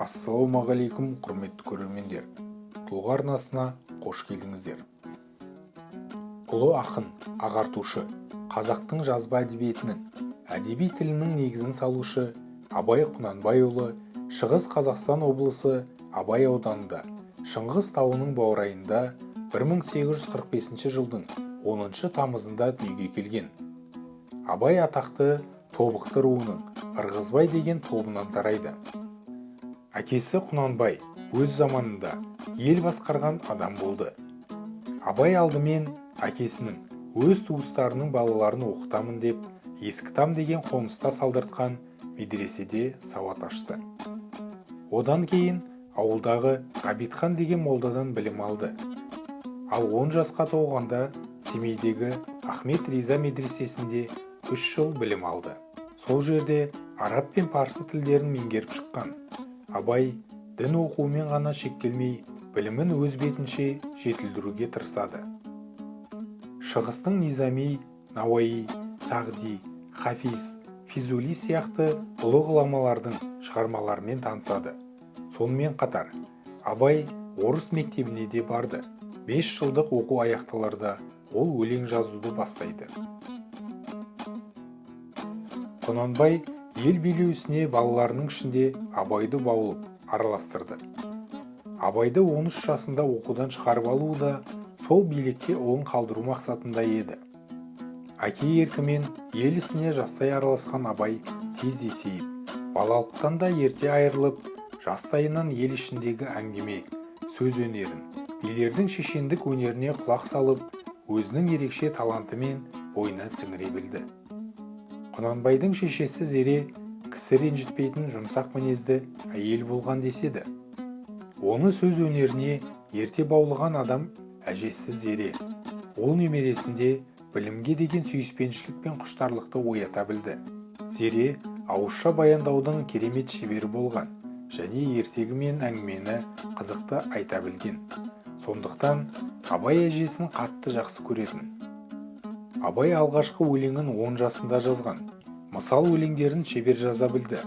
Ассалаумағалейкум, құрметті көрермендер! Тұлға арнасына қош келдіңіздер. Ұлы ақын, ағартушы, қазақтың жазба әдебиетінің, әдеби тілінің негізін салушы Абай Құнанбайұлы Шығыс Қазақстан облысы Абай ауданында, Шыңғыс тауының баурайында 1845 жылдың 10 тамызында дүниеге келген. Абай атақты тобықты руының Ырғызбай деген тобынан тарайды. Әкесі Құнанбай өз заманында ел басқарған адам болды. Абай алдымен әкесінің өз туыстарының балаларын оқытамын деп Ескітам деген қоныста салдыртқан медреседе сауат ашты. Одан кейін ауылдағы Ғабитхан деген молдадан білім алды. Ал 10 жасқа толғанда Семейдегі Ахмет Риза медресесінде 3 жыл білім алды. Сол жерде араб пен парсы тілдерін меңгеріп шыққан Абай дін оқуымен ғана шектелмей, білімін өз бетінше жетілдіруге тырысады. Шығыстың Низами, Науаи, Сағди, Хафиз, Физули сияқты ұлы ғұламалардың шығармаларымен танысады. Сонымен қатар Абай орыс мектебіне де барды. 5 жылдық оқу аяқталарда ол өлең жазуды бастайды. Құнанбай ел билеу ісіне балаларының ішінде Абайды баулып, араластырды. Абайды 13 жасында оқудан шығарып алуы да сол билікке ұлын қалдыру мақсатында еді. Әке еркімен ел ісіне жастай араласқан Абай тез есейіп, балалықтан да ерте айырылып, жастайынан ел ішіндегі әңгіме, сөз өнерін, билердің шешендік өнеріне құлақ салып, өзінің ерекше талантымен бойына сіңіре білді. Құнанбайдың шешесі Зере кісі ренжітпейтін жұмсақ мінезді әйел болған деседі. Оны сөз өнеріне ерте баулыған адам әжесі Зере. Ол немересінде білімге деген сүйіспеншілік пен құштарлықты оята білді. Зере ауызша баяндаудың керемет шебері болған және ертегі мен әңгімені қызықты айта білген. Сондықтан Абай әжесін қатты жақсы көретін. Абай алғашқы өлеңін 10 жасында жазған. Мысал өлеңдерін шебер жаза білді.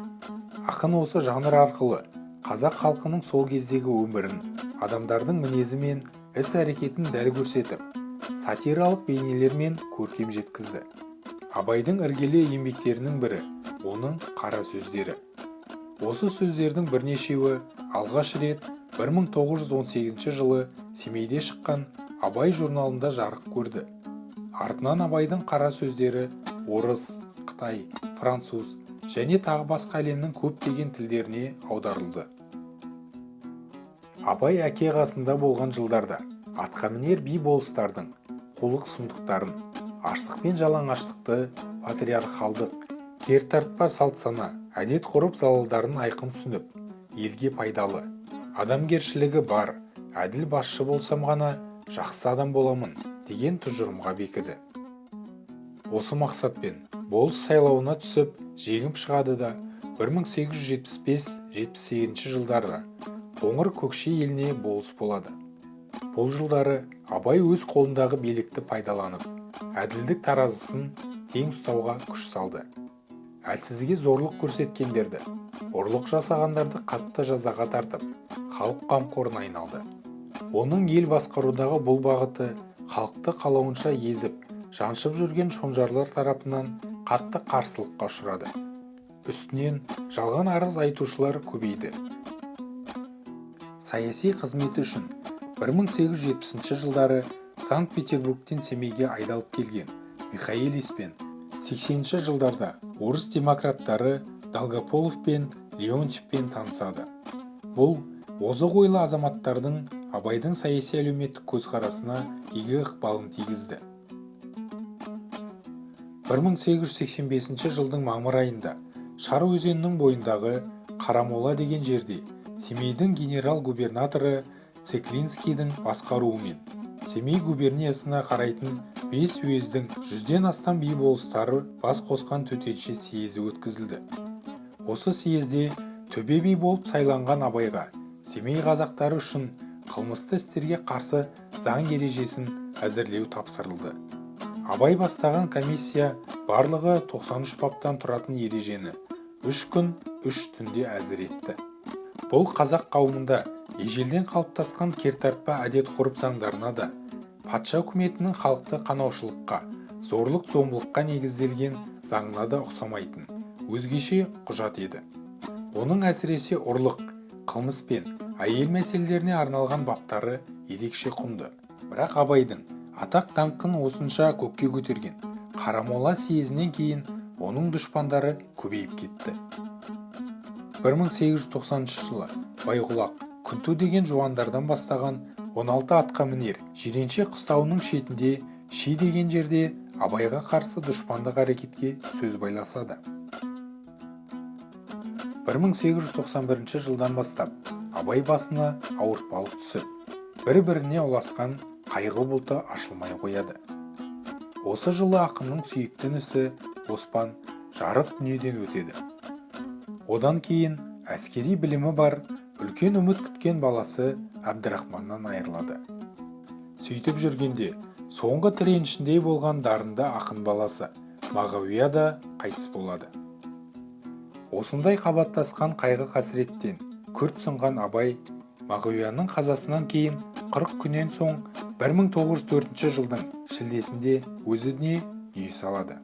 Ақын осы жанр арқылы қазақ халқының сол кездегі өмірін, адамдардың мінезі мен іс-әрекетін дәл көрсетіп, сатиралық бейнелермен көркем жеткізді. Абайдың іргелі еңбектерінің бірі – оның қара сөздері. Осы сөздердің бірнешеуі алғаш рет 1918 жылы Семейде шыққан «Абай» журналында жарық көрді. Артынан Абайдың қара сөздері орыс, қытай, француз және тағы басқа әлемнің көптеген тілдеріне аударылды. Абай әке қасында болған жылдарда атқамінер би болыстардың қулық сұмдықтарын, аштық пен жалаңаштықты, патриархалдық кертартпа салт сана, әдет ғұрып залалдарын айқын түсініп, елге пайдалы, адамгершілігі бар әділ басшы болсам ғана жақсы адам боламын деген тұжырымға бекіді. Осы мақсатпен болыс сайлауына түсіп, жеңіп шығады да, 1875-78 жылдарда Қоңыр Көкше еліне болыс болады. Бұл жылдары Абай өз қолындағы билікті пайдаланып, әділдік таразысын тең ұстауға күш салды. Әлсізге зорлық көрсеткендерді, ұрлық жасағандарды қатты жазаға тартып, халық қамқорына айналды. Оның ел басқарудағы бұл бағыты халықты қалауынша езіп, жаншып жүрген шонжарлар тарапынан қатты қарсылыққа ұшырады. Үстінен жалған арыз айтушылар көбейді. Саяси қызметі үшін 1870 жылдары Санкт-Петербургтен Семейге айдалып келген Михаэлиспен, 80 жылдарда орыс демократтары Долгополов пен Леонтьевпен танысады. Бұл озық ойлы азаматтардың Абайдың саяси әлеуметтік көзқарасына игі ықпалын тигізді. 1885 жылдың мамыр айында Шар өзенінің бойындағы Қарамола деген жерде Семейдің генерал-губернаторы Цеклинскийдің басқаруымен Семей губерниясына қарайтын бес уездің 100-ден астам би болыстары бас қосқан төтенше съезі өткізілді. Осы съезде төбе би болып сайланған Абайға Семей қазақтары үшін қылмысты істерге қарсы заң ережесін әзірлеу тапсырылды. Абай бастаған комиссия барлығы 93 баптан тұратын ережені 3 күн 3 түнде әзір етті. Бұл қазақ қауымында ежелден қалыптасқан кертартпа әдет-ғұрып заңдарына да, патша үкіметінің халықты қанаушылыққа, зорлық-зомбылыққа негізделген заңына да ұқсамайтын өзгеше құжат еді. Оның әсіресе ұрлық, қылмыс пен әйел мәселелеріне арналған баптары ерекше құнды. Бірақ Абайдың атақ даңқын осынша көкке көтерген Қарамола съезінен кейін оның дұшпандары көбейіп кетті. 1890 жылы Байғұлақ, Күнту деген жуандардан бастаған 16 атқа мінер Жиренше қыстауының шетінде Ши деген жерде Абайға қарсы дұшпандық әрекетке сөз байласады. 1891 жылдан бастап Абай басына ауыртпалық түсіп, бір-біріне ұласқан қайғы бұлты ашылмай қояды. Осы жылы ақынның сүйікті інісі Оспан жарық дүниеден өтеді. Одан кейін әскери білімі бар, үлкен үміт күткен баласы Әбдірахманнан айырылады. Сөйтіп жүргенде соңғы тіренішіндей болған дарынды ақын баласы Мағауия да қайтыс болады. Осындай қабаттасқан қайғы-қасіреттен күрт сынған Абай Мағауияның қазасынан кейін 40 күннен соң 1904 жылдың шілдесінде өзіне дүние салады.